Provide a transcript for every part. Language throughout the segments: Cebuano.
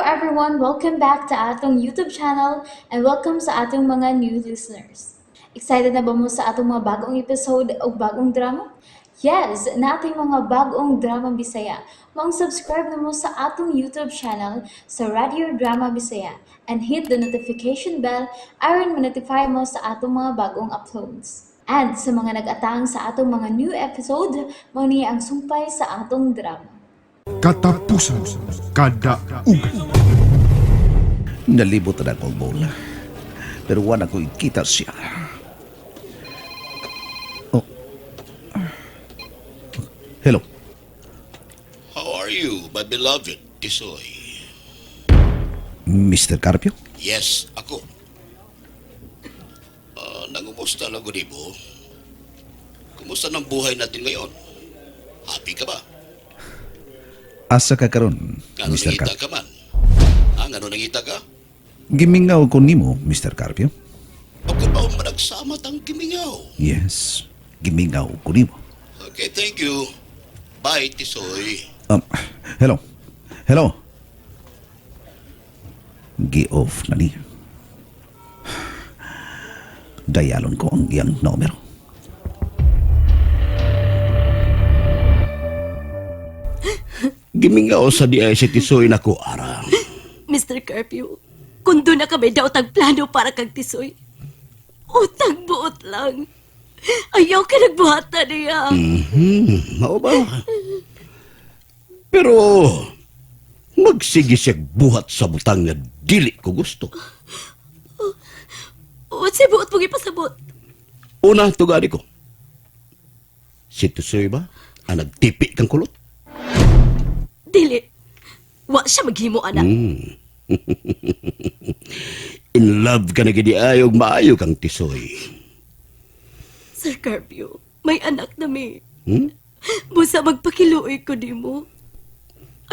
everyone! Welcome back to atong YouTube channel and welcome sa atong mga new listeners. Excited na ba mo sa atong mga bagong episode o bagong drama? Yes, nating mga bagong drama Bisaya. Maong subscribe na mo sa atong YouTube channel sa Radio Drama Bisaya and hit the notification bell aron ma-notify mo sa atong mga bagong uploads. And sa mga nag-atang sa atong mga new episode, mao ni ang sumpay sa atong drama. Katapusan Kadaugan. Nalibot na akong bola. Pero wala ko ikita siya. Oh. Hello. How are you, my beloved Tisoy? Mr. Carpio? Yes, ako. Nangumusta lang ko mo? Kumusta ng buhay natin ngayon? Happy ka ba? Asa ka karon, Ngano Mr. nangita Carpio? ka man? Ah, ngano nangita ka? Gimingaw ko nimo, Mr. Carpio. Ako ba ang managsama tang gimingaw? Yes, gimingaw ko nimo. Okay, thank you. Bye, Tisoy. Hello. Hello. Gi-off na niya. Dayalon ko ang iyang numero. Gimingaw sa di ay si Tisoy na ko, Ara. Mr. Carpio, kung doon na kami daw tag plano para kag Tisoy. Utang buot lang. Ayaw ka nagbuhatan niya. Mao ba? Pero, magsige siya buhat sa butang nga dili ko gusto. Unsay buot mong ipasabot? Una, tugani ko. Si Tisoy ba ang nagtipi kang kulot? Dili. Wa siya maghimo, anak. In love ka na gidi ayog maayo kang Tisoy. Sir Carpio, may anak na mi. Hmm? Busa magpakiluoy ko nimo.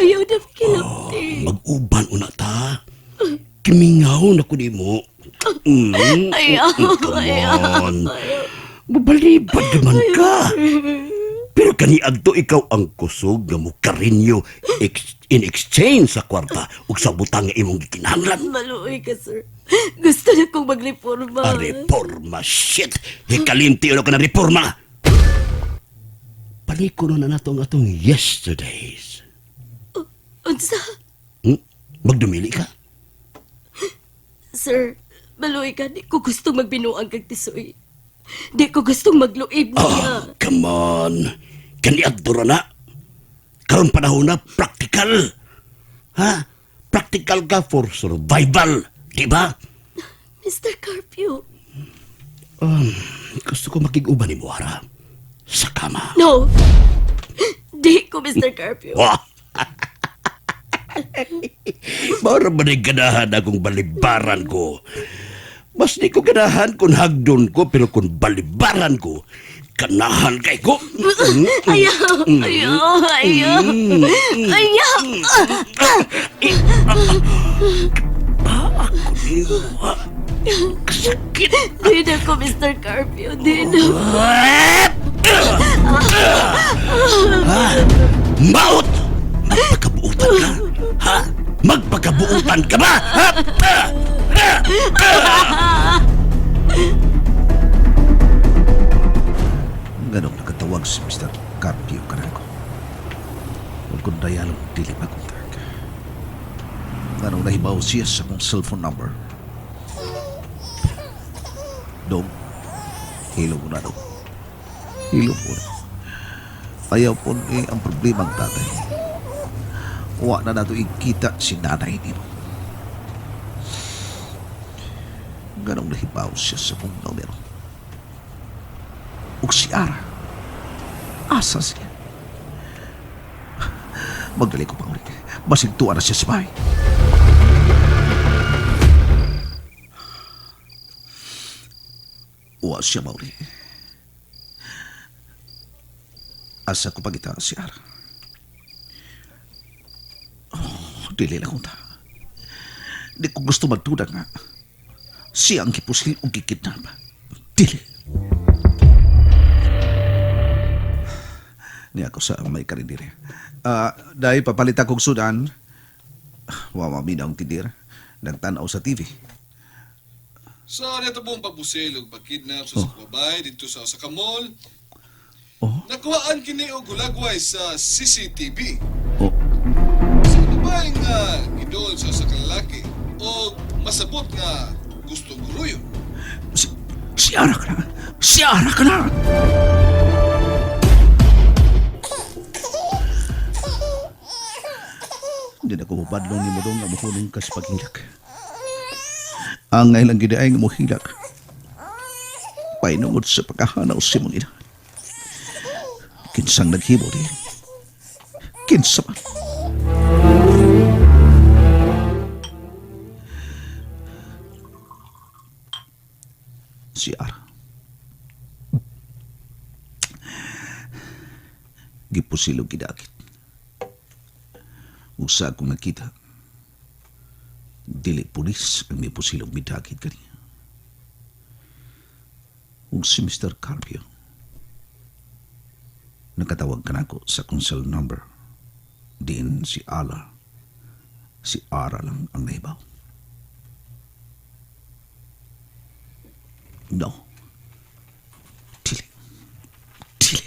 Ayaw na kilapti. Mag-uban una ta. Kimingaw na ko nimo. Ayaw, Come ayaw, on. ayaw. Mabalibad naman ka. Pero kaniadto ikaw ang kusog nga mo karinyo in exchange sa kwarta ug sa butang nga imong gikinahanglan. Maluoy ka, sir. Gusto na kong magreforma. A reforma, shit! Hikalimti ulo ka na reforma! Paliko na nato ang atong yesterdays. Unsa? Magdumili ka? Sir, maluoy ka. Di ko gustong magbinuang kag Tisoy. Di ko gustong magluib niya. Oh, come on! Kaniadto ra na. Karon panahon na, practical. Ha? Practical ka for survival. Di ba? Mr. Carpio. Gusto ko makig-uban ni Muara. Sa kama. No. Di ko, Mr. Carpio. Wah! Mara ba na ganahan akong balibaran ko? Mas di ko ganahan kung hagdon ko, pero kung balibaran ko, ganahan kay ko. Ayaw, ayaw, ayaw. Ayaw. Ako niyo, ha? Kasakit. Di na ko, Mr. Carpio. Di na. Maot! Magpakabuutan ka? Ha? Magpakabuutan ka ba? Ha? Ganong nakatawag si Mr. Carpio kanako. Huwag kong dayalon, dili makontak. Ganong nahibaw siya sa akong cellphone number. Dong, hilo mo na, dong. Hilo mo na. Ayaw po ni ang problema ang tatay. Wa na nato ikita si nanay nimo. Ganong nahibaw siya sa akong numero. Ug si Ara. Asa siya? Magdali ko pa ulit. Basig tuwa na siya sa bahay. Wa siya mauli. Asa ko pagita si Ara. Oh, dili lang ko ta. Di ko gusto magduda nga. Siya ang gipusil o gikidnap. Dili. Niya ako sa may karindiri. Dahil papalit akong sudan. Wa maminaw ang tindira. Nagtanaw sa TV. Sa natabong pagbusil ug pagkidnap sa oh. Babae didto sa usa ka mall, Oh. nakuhaan kini og hulagway sa CCTV. Oh. Sa babae nga gidol sa usa ka lalaki og masabot nga gusto guruyo. Si Ara ka na! Si Ara ka na! Hindi na ko mabadlong ni mo dong nga muhulong ka sa paghilak. Ang ilang gid ay nga muhilak. Painungod sa pagkahanaw si mong ina. Kinsang naghimo di. Kinsa man. Si Ara. Gipusilog gidakit. Usa akong nakita. Dili pulis ang mipusilog midakit kaniya. Ug si Mr. Carpio. Nakatawag ka nako sa akong cell number. Diin si Ala. Si Ara lang ang nahibaw. No. Dili. Dili.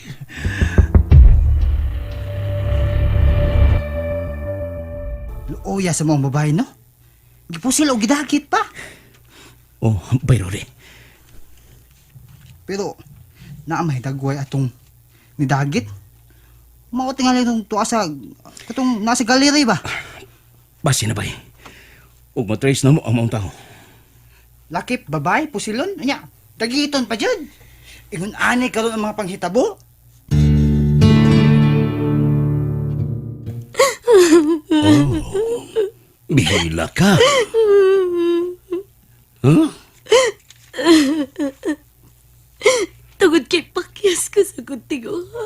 Luoya sa mga babae, no? Gipusil o gidakit pa. Oh, Bayrore. Pero, naamay dagway atong nidagit. Mao tingali itong tuwa sa, katong nasa galeri ba? Basi na bay. Ug matrace na mo ang maong tao. Lakip, babae, pusilon, anya, dagiton pa dyan. Ingon ani karon ang mga panghitabo. Bihila ka. Huh? Tungod kay pakyas ko sa kuntinguha.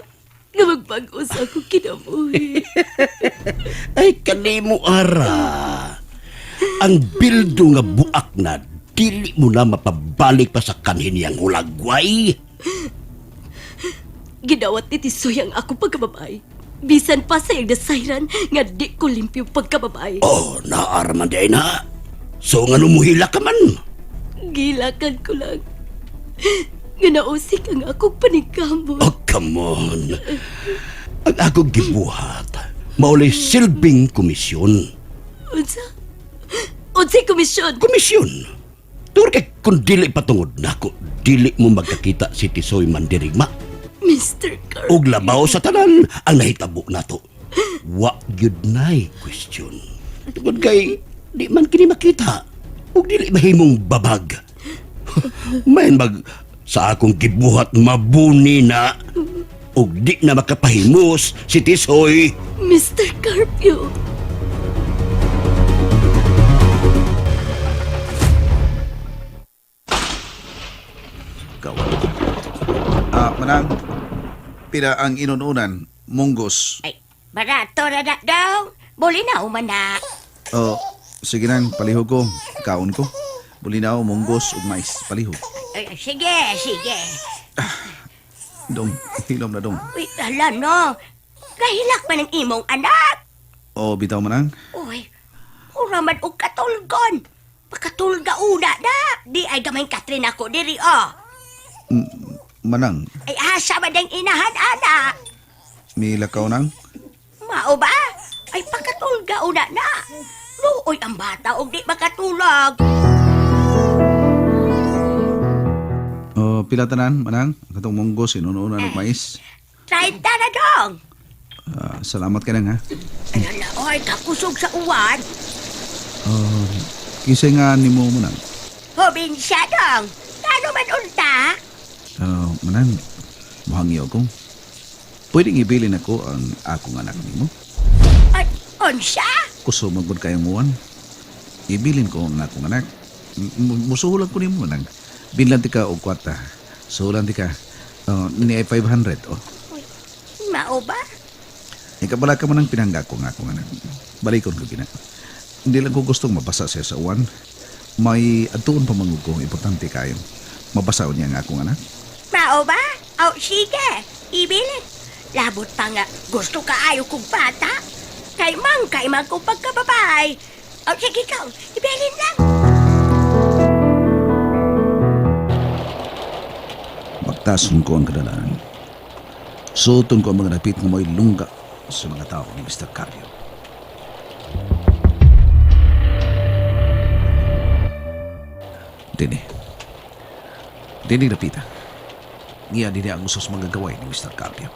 Nga magbag-o sa akong kinabuhi. Ay, kanimo ara. Ang bildo nga buak na dili mo na mapabalik pa sa kanhin niyang hulagway. Gidawat ni Tisoy ang akong pagkababae. Bisan pa sa iyang nasayran nga di ko limpyo pagkababae. Oh, naaraman di na. So nga numuhila ka man. Gilakan ko lang. Nga nausik ang akong paningkamot. Oh, come on. Ang akong gibuhat, maulay silbing komisyon. Unsa? Unsay komisyon? Komisyon? Tungod kay kung dili patungod nako, dili mo magkakita si Tisoy Mandirigma. Mr. Carpio. Og labaw sa tanan ang nahitabo nato. Wa gyud nay question. Tungod kay di man kini makita ug dili mahimong babag. May mag sa akong gibuhat mabuni na ug di na makapahimos si Tisoy. Mr. Carpio. Kawan. Ah, manang. Pila ang inununan, munggos. Ay, barato na na daw. Buli na man na. Oh, sige nang, palihog ko. Kaon ko. Bulinaw, munggos, ug mais. Palihog. Ay, sige, sige. Dong, hilom na dong. Uy, ala no. Kahilak man ang imong anak. Oh, bitaw manang. Uy, ura man og katulgon. Pakatulga una na. Di ay gamay Katrin ako diri oh. Manang, Ay asa man ang inahan ana. milakaw nang. Mao ba? Ay pakatulga una na. Luoy ang bata og di makatulog. Oh, pila tanan, manang. Katong munggos, inununan ug mais. 30 na dong. Ah, salamat ka nang ha. Ay, ala, oy, kakusog sa uwan. Oh, kisay nga nimo manang. Hobin siya dong. Kano man unta? Ah, manang, muhangyo ko. Pwedeng ibilin ako ang akong anak nimo. Ay, unsa? Kusog man gud kayong muwan. Ibilin ko ang akong anak. Musuhulan ko nimo manang. Binlan ti ka og kwarta. Suhulan ti ka. Oh, ni ay 500 oh. Uy, mao ba? Ikabala ka man ang pinangga ko nga akong anak. Balikon ko gina. Hindi lang ko gustong mabasa siya sa uwan. May atuon pa man ko, importante kayo. Mabasa niya ang akong anak. Mao ba? O, sige. Ibilin. Labot pa nga, gusto ka ayo kong bata. Kay mang kay man kong pagkababay. Oh, sige ikaw. Ibelin lang. Bagtason ko ang kadalanan. Suoton ko ang mga napit nga mo'y lungga sa mga tao ni Mr. Carpio. Dini. Dini napita. Ngiya dini ang usos mga gaway ni Mr. Carpio.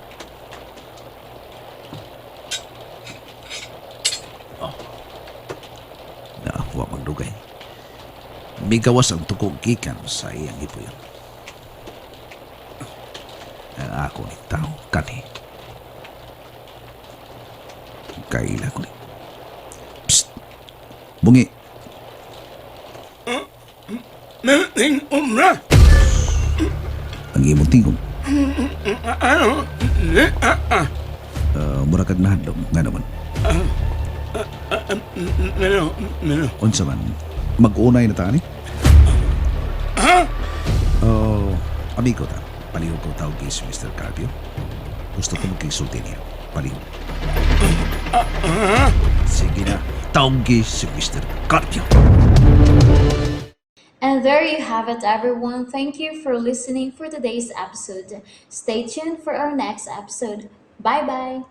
Oh. Na, wa magdugay. Migawas ang tukong gikan sa iyang ipuyon. Ang ako ni tao kani. Kaila ko ni. Psst! Bungi! Ang imong tingog. Mura kag nahadlok nga naman. Unsa man, mag-unay na ta ani? Oh, amigo ta. Palihog ko tawag si Mr. Carpio. Gusto ko magkisulti niya. Palihog. Sige na, tawag si Mr. Carpio. And there you have it, everyone. Thank you for listening for today's episode. Stay tuned for our next episode. Bye bye.